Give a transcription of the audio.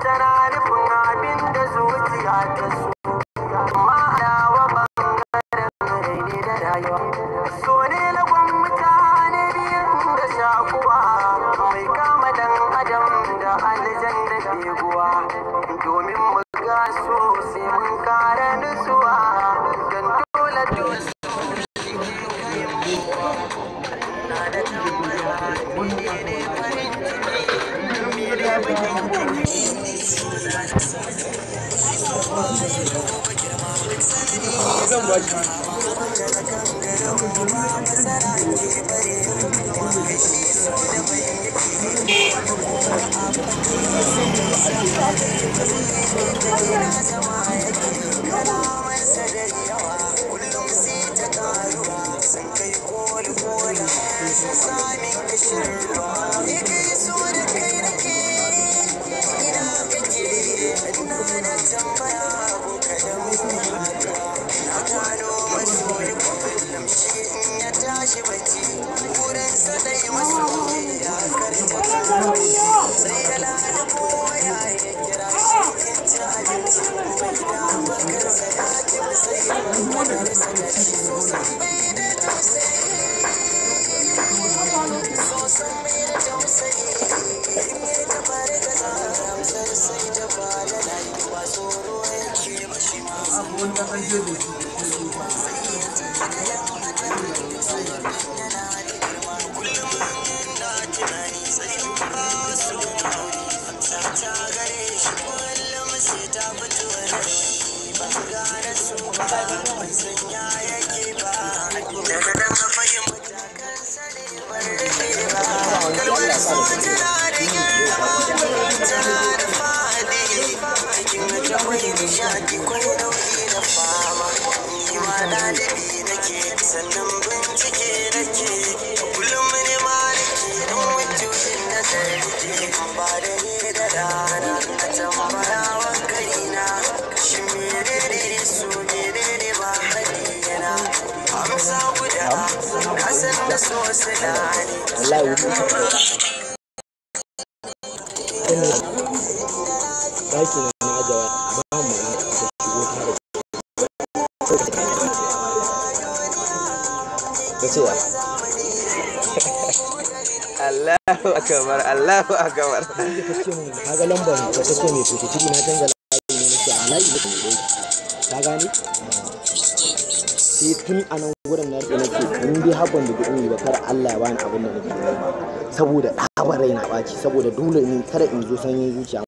Tana nufin abin da zuciya ta so, amma alawa bangaren rai ne da rayuwa. So ne lagon mutane biyun da shakuwa, mai kama dan adam da aljan da beguwa. Domin mu ga so sai mun kara nutsuwa, don dole dole shi ke kai mu. Na da tambaya, menene farin ciki, mene bakin ciki? Ɗaki na na aje waya, ba mu magana ta shigo ta da ta ce ya. Allahu akbar, Allahu akbar. Ta ce mun ka ga lambar ta ce mai 43 na canza layi ne, nake a layi ne mai ka gane. Sai tun a nan gurin na rike nake in dai har ban da kuɗi ba, kar Allah ya bani abin da nake nema, saboda ɗabar rai na ɓaci, saboda dole in kada in zo sanyin zuciya.